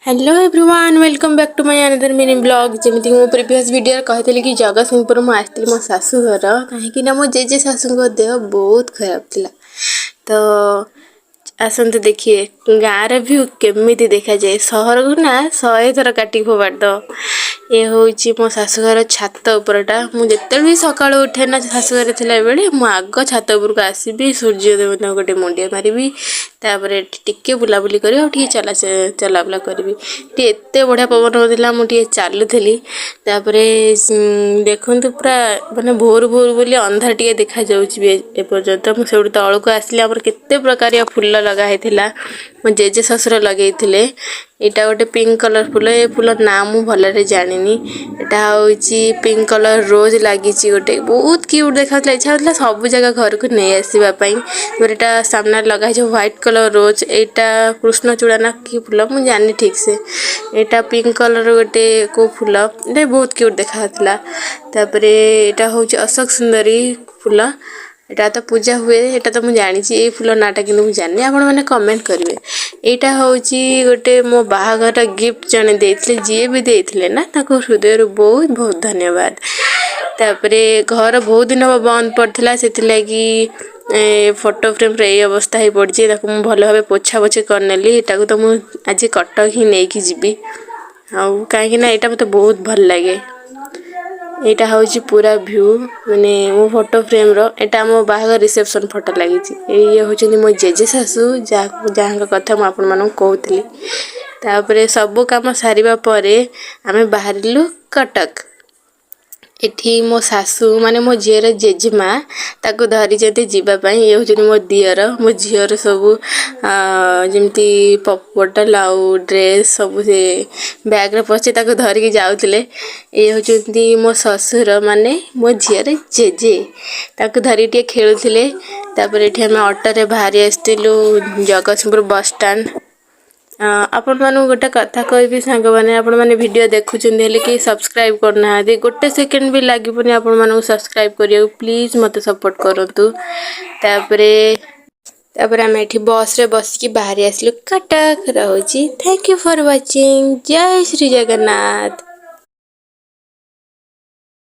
Hello everyone, welcome back to my another mini vlog. ଯେମିତିକି ମୁଁ previous ଭିଡ଼ିଓରେ କହିଥିଲି କି ଜଗତସିଂହପୁର ମୁଁ ଆସିଥିଲି ମୋ ଶାଶୁଘର, କାହିଁକି ନା ମୋ ଜେଜେ ଶାଶୁଙ୍କ ଦେହ ବହୁତ ଖରାପ ଥିଲା। ତ ଆସନ୍ତୁ ଦେଖିବେ ଗାଁର ଭ୍ୟୁ କେମିତି ଦେଖାଯାଏ। ସହରକୁ ନା 100 ଥର କାଟିକି ଫୋପାଡ଼ି ଦବ। ଏ ହେଉଛି ମୋ ଶାଶୁଘର ଛାତ ଉପରଟା। ମୁଁ ଯେତେବେଳେ ବି ସକାଳୁ ଉଠେ ନା, ଶାଶୁଘରେ ଥିଲାବେଳେ ମୁଁ ଆଗ ଛାତ ଉପରକୁ ଆସିବି, ସୂର୍ଯ୍ୟ ଦେବତାଙ୍କୁ ଗୋଟେ ମୁଣ୍ଡିଆ ମାରିବି, ତାପରେ ଏଠି ଟିକେ ବୁଲାବୁଲି କରିବି ଆଉ ଟିକେ ଚଲାବୁଲା କରିବି। ଏଠି ଏତେ ବଢ଼ିଆ ପବନ ହେଉଥିଲା, ମୁଁ ଟିକେ ଚାଲୁଥିଲି। ତାପରେ ଦେଖନ୍ତୁ, ପୁରା ମାନେ ଭୋରୁ ଭୋରୁ ବୋଲି ଅନ୍ଧାର ଟିକେ ଦେଖାଯାଉଛି ବି ଏପର୍ଯ୍ୟନ୍ତ। ମୁଁ ସେଇଠୁ ତଳକୁ ଆସିଲି। ଆମର କେତେ ପ୍ରକାରିଆ ଫୁଲ ଲଗା ହେଇଥିଲା, ମୋ ଜେଜେ ଶ୍ୱଶୁର ଲଗେଇଥିଲେ। ଏଇଟା ଗୋଟେ ପିଙ୍କ କଲର୍ ଫୁଲ। ଏ ଫୁଲ ନାଁ ମୁଁ ଭଲରେ ଜାଣିନି। ଏଇଟା ହେଉଛି ପିଙ୍କ କଲର୍ ରୋଜ୍ ଲାଗିଛି ଗୋଟେ, ବହୁତ କ୍ୟୁଟ୍ ଦେଖାଯାଉଥିଲା। ଇଚ୍ଛା ହେଉଥିଲା ସବୁ ଜାଗା ଘରକୁ ନେଇ ଆସିବା ପାଇଁ। ତାପରେ ଏଇଟା ସାମ୍ନାରେ ଲଗା ହେଇଛି ହ୍ୱାଇଟ୍ କଲର୍ ରୋଜ୍। ଏଇଟା କୃଷ୍ଣଚୂଡ଼ା ନା କି ଫୁଲ, ମୁଁ ଜାଣିନି ଠିକ୍ସେ। ଏଇଟା ପିଙ୍କ କଲର୍ ଗୋଟେ କେଉଁ ଫୁଲ, ଏଇଟା ବହୁତ କ୍ୟୁଟ୍ ଦେଖାଯାଉଥିଲା। ତାପରେ ଏଇଟା ହେଉଛି ଅଶୋକ ସୁନ୍ଦରୀ ଫୁଲ। ଏଇଟା ତ ପୂଜା ହୁଏ, ଏଇଟା ତ ମୁଁ ଜାଣିଛି। ଏଇ ଫୁଲ ନାଁଟା କିନ୍ତୁ ମୁଁ ଜାଣିନି, ଆପଣମାନେ କମେଣ୍ଟ କରିବେ। ଏଇଟା ହେଉଛି ଗୋଟେ ମୋ ବାହାଘର ଗିଫ୍ଟ ଜଣେ ଦେଇଥିଲେ। ଯିଏ ବି ଦେଇଥିଲେ ନା, ତାଙ୍କୁ ହୃଦୟରୁ ବହୁତ ବହୁତ ଧନ୍ୟବାଦ। ତାପରେ ଘର ବହୁତ ଦିନ ହେବ ବନ୍ଦ ପଡ଼ିଥିଲା, ସେଥିଲାଗି ଏ ଫଟୋ ଫ୍ରେମ୍ର ଏଇ ଅବସ୍ଥା ହେଇ ପଡ଼ିଛି। ତାକୁ ମୁଁ ଭଲ ଭାବେ ପୋଛା ପୋଛି କରିନେଲି। ଏଟାକୁ ତ ମୁଁ ଆଜି କଟକ ହିଁ ନେଇକି ଯିବି ଆଉ, କାହିଁକି ନା ଏଇଟା ମୋତେ ବହୁତ ଭଲ ଲାଗେ। ଏଇଟା ହେଉଛି ପୁରା ଭ୍ୟୁ, ମାନେ ମୋ ଫଟୋ ଫ୍ରେମ୍ର। ଏଇଟା ଆମ ବାହାଘର ରିସେପସନ୍ ଫଟୋ ଲାଗିଛି। ଇଏ ହେଉଛନ୍ତି ମୋ ଜେଜେ ଶାଶୁ, ଯାହାକୁ ଯାହାଙ୍କ କଥା ମୁଁ ଆପଣମାନଙ୍କୁ କହୁଥିଲି। ତାପରେ ସବୁ କାମ ସାରିବା ପରେ ଆମେ ବାହାରିଲୁ କଟକ। ଏଠି ମୋ ଶାଶୁ, ମାନେ ମୋ ଝିଅର ଜେଜେମା, ତାକୁ ଧରିଛନ୍ତି ଯିବା ପାଇଁ। ଇଏ ହେଉଛନ୍ତି ମୋ ଦିଅର। ମୋ ଝିଅର ସବୁ ଯେମିତି ପପ୍ ବୋଟଲ ଆଉ ଡ୍ରେସ୍ ସବୁ ସେ ବ୍ୟାଗ୍ରେ ପଶି ତାକୁ ଧରିକି ଯାଉଥିଲେ। ଇଏ ହେଉଛନ୍ତି ମୋ ଶ୍ୱଶୁର, ମାନେ ମୋ ଝିଅର ଜେଜେ, ତାକୁ ଧରିକି ଟିକେ ଖେଳୁଥିଲେ। ତାପରେ ଏଠି ଆମେ ଅଟୋରେ ବାହାରି ଆସିଥିଲୁ ଜଗତସିଂହପୁର ବସଷ୍ଟାଣ୍ଡ। ଆପଣମାନଙ୍କୁ ଗୋଟେ କଥା କହିବି ସାଙ୍ଗମାନେ, ଆପଣମାନେ ଭିଡ଼ିଓ ଦେଖୁଛନ୍ତି ହେଲେ କେହି ସବସ୍କ୍ରାଇବ୍ କରୁନାହାନ୍ତି। ଗୋଟେ ସେକେଣ୍ଡ ବି ଲାଗିବନି ଆପଣମାନଙ୍କୁ ସବସ୍କ୍ରାଇବ୍ କରିବାକୁ। ପ୍ଲିଜ୍ ମୋତେ ସପୋର୍ଟ କରନ୍ତୁ। ତାପରେ ଆମେ ଏଠି ବସ୍ରେ ବସିକି ବାହାରି ଆସିଲୁ କଟକ। ରହୁଛି, thank you for watching. Jay Shri Jagannath.